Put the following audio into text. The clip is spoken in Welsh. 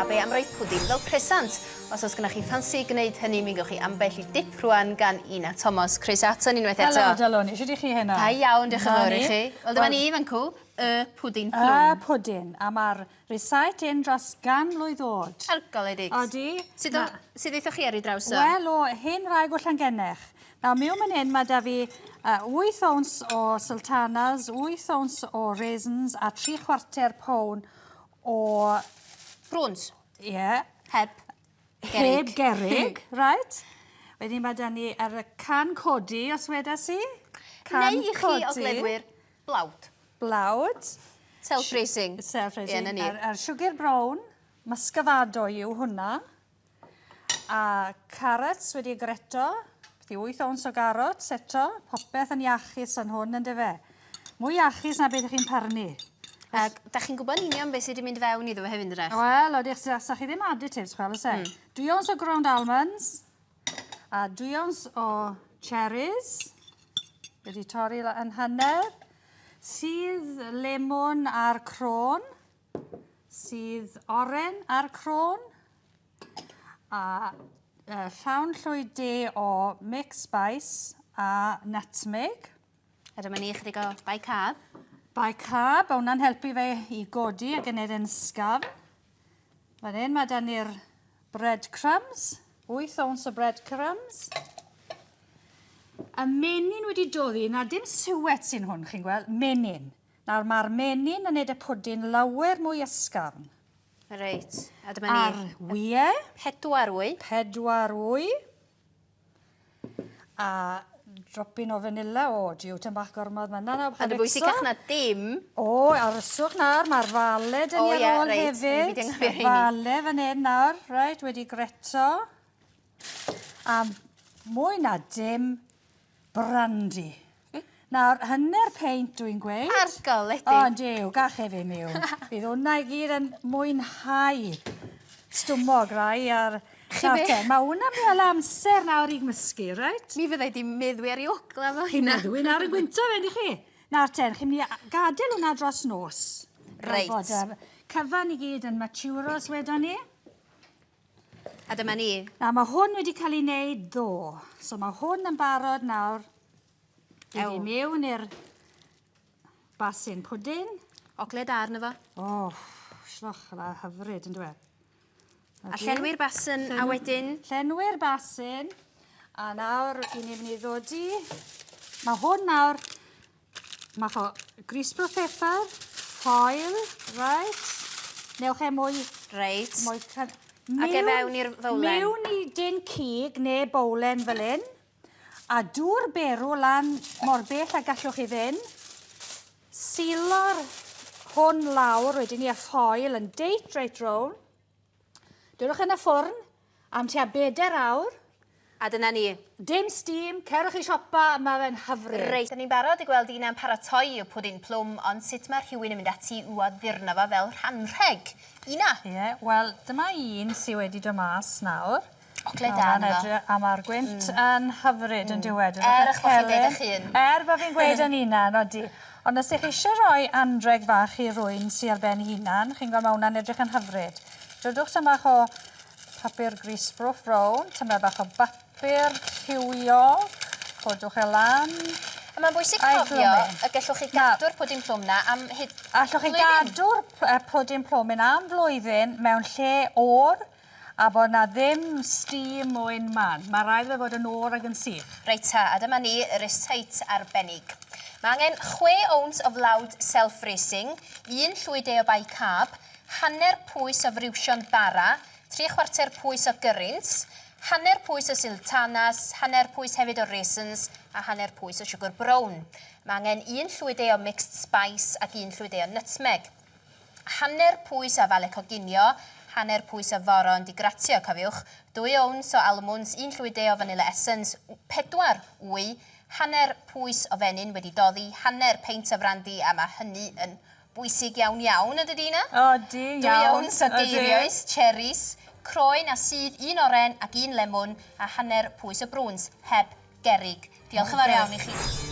be am roi pwdin fel presant? Os oes gennych chi ffansi gwneud hynny, mi gewch chi ambell i dip rwan gan Ina Thomas. Croeso aton unwaith eto. Helo, Daloni. Shwt i chi heno? Da iawn, diolch yn fawr i chi. Wel, dyma ni, fan cw, y pwdin plwm. Y pwdin, a mae'r Rhysait un dros gan mlwydd oed. Argoledig. Odi. Sut o, sut aethoch chi ar ei draws o? Wel, o hen wraig o Llangennech. Nawr, miwn fan hyn, mae da fi uh, 8 owns o sultanas, 8 owns o raisins a 3 chwarter pound o... Brwns? Ie. Yeah. Heb gerrig. Heb gerrig, right. Wedyn mae da ni ar y can codi, os wedas i. Can Neu i chi ogleddwyr blawd. Blawd. Self-raising. Self-raising. Ie, 'na ni. A'r, a'r sugar brown, muscovado yw hwnna. A carrots wedi greto. Beth yw 8 owns o garots eto. Popeth yn iachus yn hwn, yn dyfe. Mwy iachus na beth ych chi'n parnu. Ac da chi'n gwybod yn union beth sydd wedi mynd fewn iddo fe hefyd, ydych? Wel, odych, sa chi ddim additives, chwel, oes e? Mm. Dwy owns o ground almonds, A dwy owns o cherries, wedi torri yn hanner, sydd lemon a'r crôn, sydd oren a'r crôn, a uh, llawn llwy de o mixed spice a nutmeg. A dyma ni chydig o bicarb. Bicarb, a hwnna'n helpu fe i godi ac yn neud e'n ysgafn. Fan hyn mae da ni'r bread crumbs, 8 owns o bread crumbs. Y menyn wedi doddi, na dim siwet sy'n hwn, chi'n gweld, menyn. Nawr mae'r menyn yn neud y pwdin lawer mwy ysgafn. Reit, a dyma ni. A'r wyau. Pedwar wy. Pedwar wy. A dropyn o vanilla, o, jiw, tym bach gormod ma' 'na nawr. Ond y bwysicach na dim... O, aroswch nawr, mae'r fale 'da ni ar ôl hefyd. Reit, Fale fan hyn nawr, reit, wedi greto. A mwy na dim, brandy. Nawr, hanner peint dwi'n gweud. Argol, O, jiw, gach e fi miwn. Bydd hwnna i gyd yn mwynhau stumog rai ar Nawr te, mae hwnna'n mynd i amser nawr i gymysgu, reit? Mi fyddai di meddwi ar ei ogla fo hynna. Chi'n meddwi nawr yn gwynto fe, yndych chi? Nawr te, chi'n mynd i gadael hwnna dros nos. Reit. Bod y cyfan i gyd yn maturos wedon ni. A dyma ni. Na, mae hwn wedi cael ei wneud ddo. So mae hwn yn barod nawr. I fi mewn i'r basin pwdin. Ogle da arno fo. O, oh, sloch, yna hyfryd yn dweud. A llenwi'r basin a wedyn... Llenwi'r basin. A nawr, i ni'n mynd i ddod i... Mae hwn nawr... Mae o greaseproof paper, foil, right. Newch e mwy... Reit. Mwy... Ac e fewn i'r fowlen. Mewn i dyn cig neu bowlen fel hyn. A dŵr berw lan mor bell a gallwch chi fynd. Sealo'r hwn lawr wedyn ni a ffoil yn deit reit rown. Dyrwch yn y ffwrn am tua bedair awr. A dyna ni. Dim steam, cerwch i siopa, mae fe'n hyfryd. Reit, da ni'n barod i gweld Ina'n paratoi y pwdin plwm, ond sut mae rhywun yn mynd ati i'w addurno fo fel rhanrheg? Ina? Ie, wel, dyma un sy wedi dod mas nawr. Ogle da arno fo. A ma'r gwynt mm. yn hyfryd yn diwedd. Er eich bod chi'n deud eich hun. Er bod fi'n gweud yn hunan, odi. Ond os ych chi eisiau rhoi anreg fach i rwy'n sy ar ben hunan, chi'n gweld mae hwnna'n edrych yn hyfryd. Dodwch tam bach o papur greaseproof rown, tymed bach o bapur lliwiol, codwch e lan. A mae'n bwysig cofio y gallwch chi gadw'r pwdin plwm na am hyd Allwch chi gadw'r pwdin plwm yna am flwyddyn mewn lle oer A bod 'na ddim steam o unman. Mae rhaid iddo fod yn oer ac yn sych. Reit ta, a dyma ni, y rysáit arbennig. Mae angen chwe owns o flawd self-raising, un llwy de o bicarb, hanner pwys o friwsion bara, tri chwarter pwys o gyrins, hanner pwys o sultanas, hanner pwys hefyd o raisins, a hanner pwys o siwgr brown. Mae angen un llwy de o mixed spice ac un llwy de o nutmeg. Hanner pwys o afale coginio, hanner pwys o foron 'di gratio, cofiwch, dwy owns o almwns, un llwy de o vanilla essence, pedwar wy, hanner pwys o fenyn wedi doddi, hanner peint o frandi, a mae hynny yn bwysig iawn iawn, yn dydi Ina? Odi, iawn. Dwy owns o geirioes, cherries, croen a sudd, un oren ac un lemwn, a hanner pwys o brwns, heb gerrig. Diolch yn fawr iawn i chi.